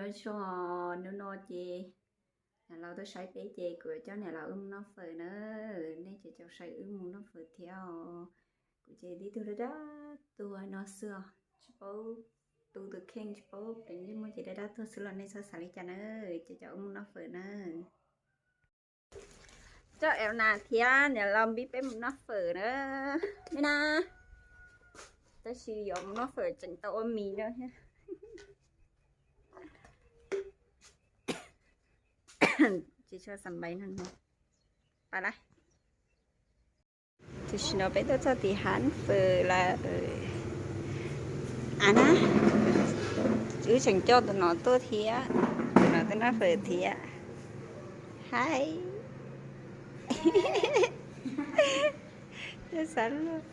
Hnub no ces niam laus tuaj saib peb ces kuv coj niam laus wb mus noj fawm na. Nej ces caum saib wb mus noj fawm thiab os. Kuv ces tib tug dab dab tuag no xwb os, tsis paub tu tus kheej tsis paub peev ntsej muag ces dab dab tuag xwb los nej txhob xav li cas na. Ces caum wb mus noj fawm na. Coj Ev Nas thiab niam laus npib peb mus noj fawm na. Me na, tab sis yuav mus noj fawm tseem tau ua mis no thiab. Tsis tshua xav npaim no. Tam sim no peb tuaj txog tim hab fawm lawm. A na, wb tseem coj tus no tuaj thiab, tus no tuaj noj fawm thiab. Hais, xav luaj.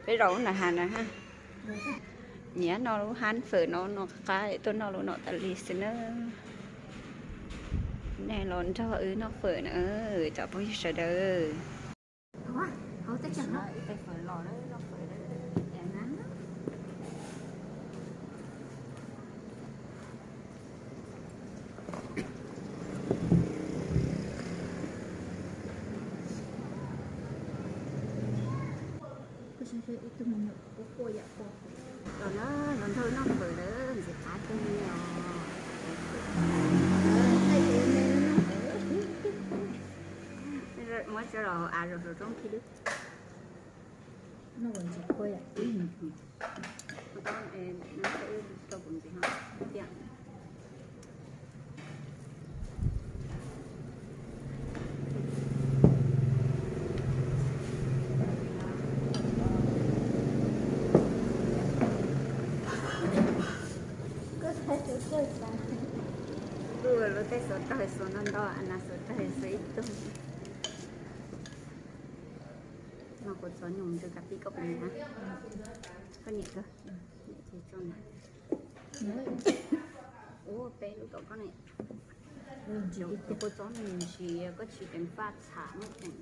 Peb zaum lub nram hav na. Nyiam noj lub hab fawm no, noj qab qab tuaj noj lub no tas li xwb na. Nej los nrog wb noj fawm na, cov phooj ywg sawv daws. Ib tug me nyuam quaj quaj yam quaj. Los na, los nrog noj fawm lawm, ntxim qab kawg li os. Muab tso los hauv av, zoo zoo zoo khi lub. Luag tej xuav tawg xuav ntau ntau, a nas xuav tawg xuav ib tug. No kuv txov nyuj ntsw ka pib koj pum na. Koj niam kawg. Ua peb lub tom koj ne. Kuv txov nyuj ntsis koj tsis teev faj txham muab pum.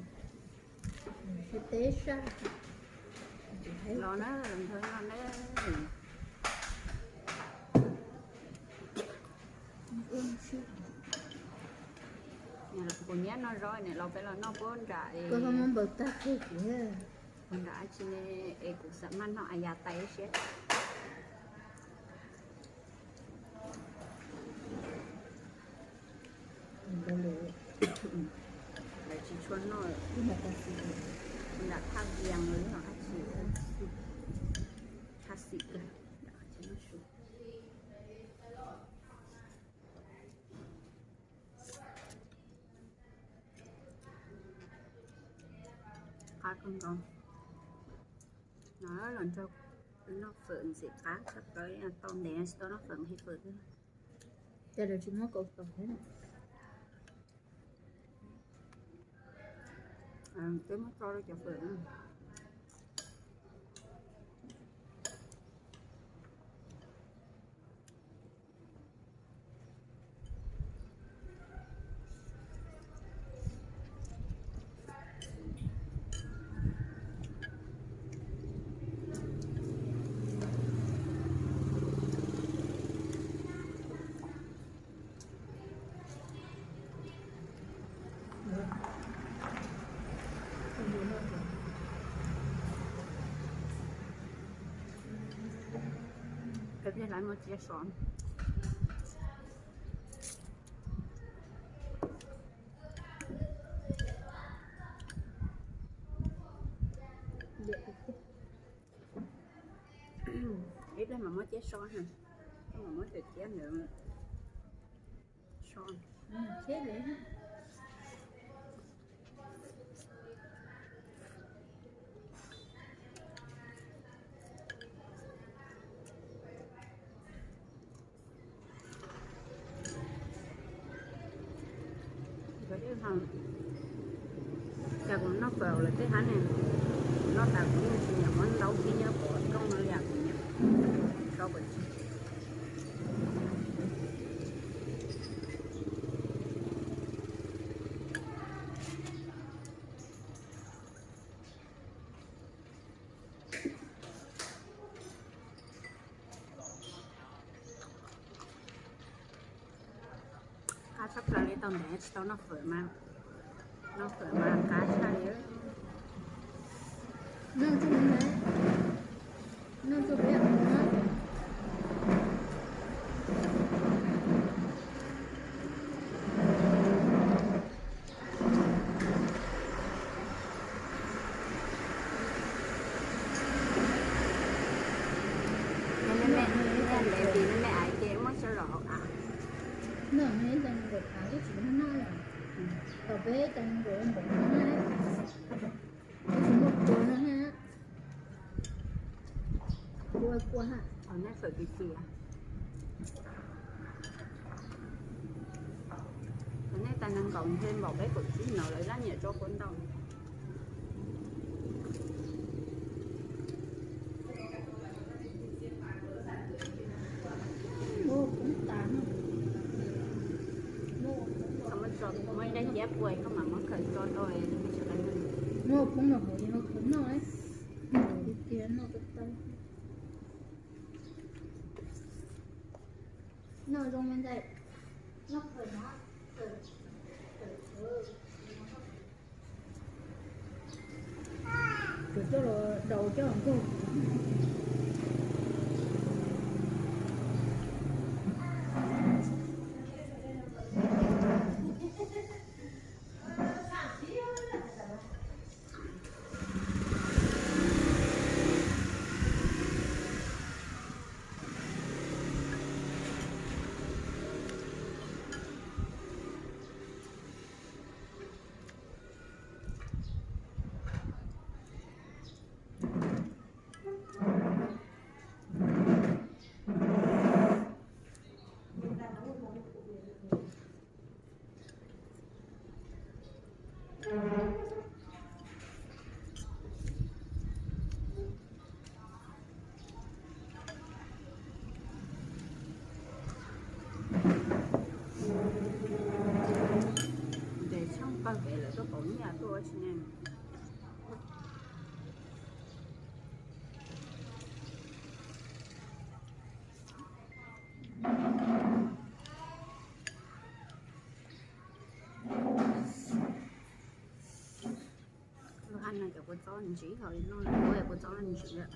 Los na, los nrog noj na. Kuv nyiam noj zaub ne, los peb los noj puab nram. Puab nram dab tsi ne, es kuv xav maj noj a yas tais siab. Lawv tsis tshua noj nram thaj vias los dab tsi, tshaj xim kawg. Qab kawg nkaus. No los nrog noj fawm ntxim qab tshaj plaws, tau ntev tsis tau noj fawm, hej fawm. Cas lawv tsis muab kaus fawm thiab. Peb muab tso rau cov fawm. Peb lawv muab tsiab so. Ib pliag mam muab tsiab so, mam muab tsiab ntawd so. Cas kuv noj fawm lawv tej hab ne, noj tas kuv yeej tsis nyiam muab ntaub khib nyiab pov rooj no li, kuv nyiam so pov tseg. Tshaj plaws li tau ntev tsis tau noj fawm mas, noj fawm mas qab tshaj li. Noj tsuj, noj tsuj peb Ntev vim nej me aiv ces muab tso los hauv av. Noj ib tas nees nkaum av twb tsis muaj noj lawm. Thaum peb tas nees nkaum npaum no na, twb tsis muaj kua no na. Kua, kua ha. Thaum nej fawm tiag tiag, thaum nej tas nees nkaum ntshe npaum peb kaum tsib no lawv zaj nyiam tso kua ntau. Muab ib daim ciab pua koj mam muab khaws tso rau. Muab poob los hauv yog khaws noj, tiag tiag noj tau tau. Noj zoo me ntxhais, noj khaws no, khaws, khaws, khaws coj los rau coj los nkaug. Ntes tshaaj pawg pem lawv tuaj pauv nyiaj tuaj ua tsi ne. Lub hab no cov kua txob ntsws ho li no, kua txob ntsws lawm.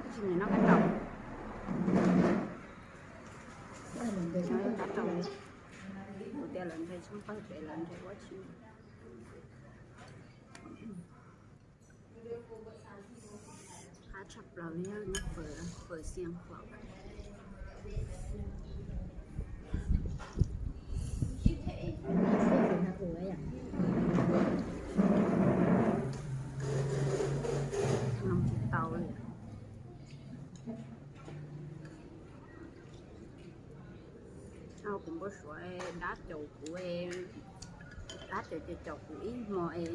Tsis noj kab raus. Kab raus, kuv tias lawv nrhiav tshaaj pawg pem lawv nrhiav ua tsi. Qab tshaj plaws li noj fawm, fawm xiav fawm. Noj tsis tau li. Kuv npau suav dab caum kuv, dab caum ces caum kuv ib hmo es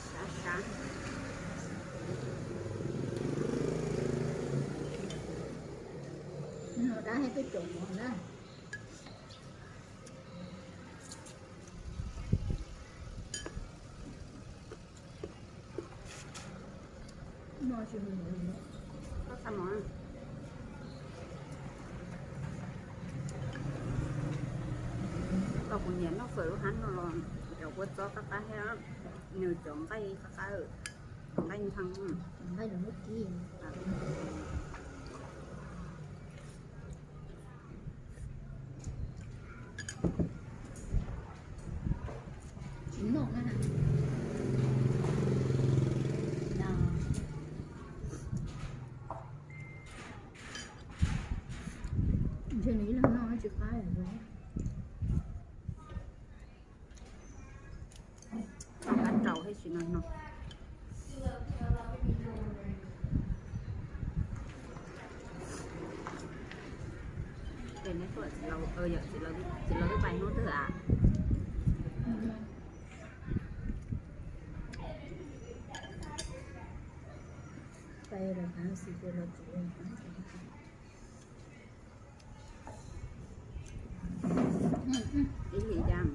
sab sab. No dab thiab peb caum mov na. Koj kuv nyiam noj fawm lub hab no los cov kua txob qab qab thiab, nws cov nqaij qab qab, nqaij ntxhee, nqaij lub kib. Tsis noj na. Ntshe nws ib leeg noj tsis qab. Kab raus thiab tsis no no. Ces neb tuaj txiv laus, yog txiv laus, txiv laus twb pais hnub twg a? Pais los xij ces los txiv laus. Ib hlis cas,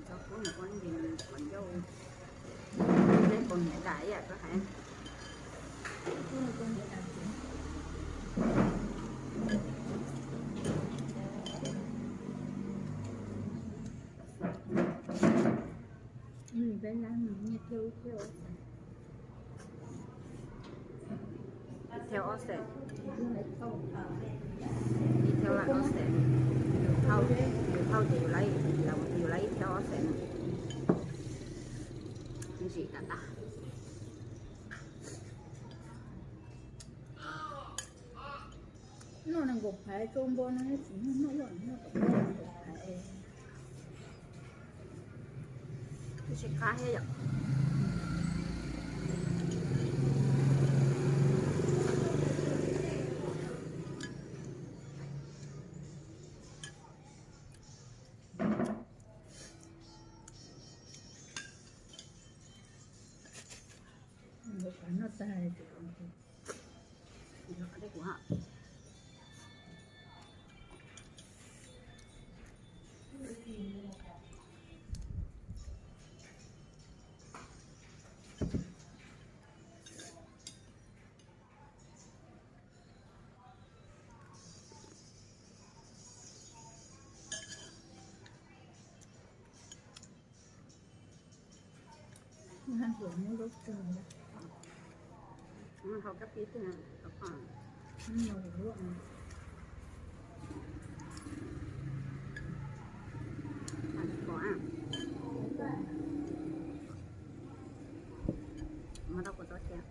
txog kub nws ua ntsis qhov ncauj, peb pos niam dam ib yam koj hais. Peb lab nyiaj thiab ib thiab ob xees, ib thiab ob xees, yus thauj ces yus lab, yus lab ib thiab ob xees, ntsim tas tas. Noj nees nkaum phaiv rau npo no tsis muaj noj, noj tom noj nees nkaum phaiv. Twb tsis qab thiab yom. Noj tag. Hau kab pib twg? Muab rau kuv txob thiab.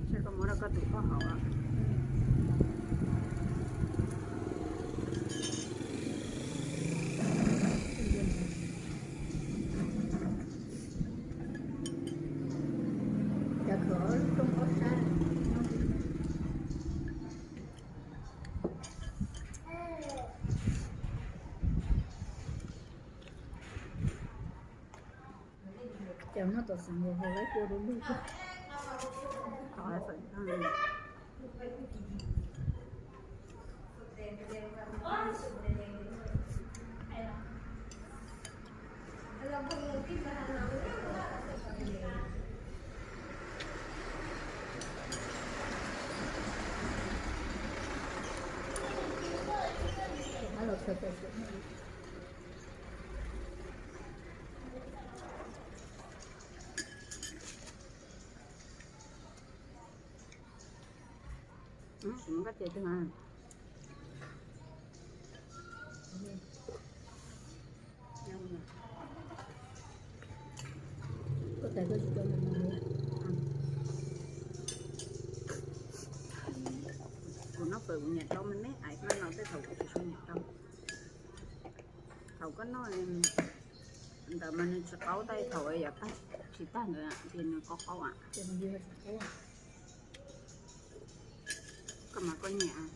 Ces koj muab rau koj tus poj hauv. Cov khuam rooj ob sab. Ces muab tom xeem nkaus hauv laib kua rau lug. Kuv muab koj ces twg a? Koj tais koj tsis tau noj. Kuv noj fawm kuv nyiam rau me me ais, maj no tej thaum kuv tsis tshua nyiam rau. Thaum koj noj ntawd mas nws tsis qaub, tab thaum yog tag tsis tag ntawd ces nws qaub qaub a. Koj mas koj nyiam.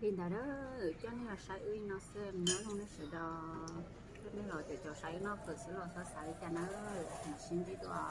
Li ntawd coj nej los saib wb no xwb, nyob zoo nej sawv daws. Nej los caum caum saib wb noj fawm xwb los txhob xav li cas na, sib ntsib dua.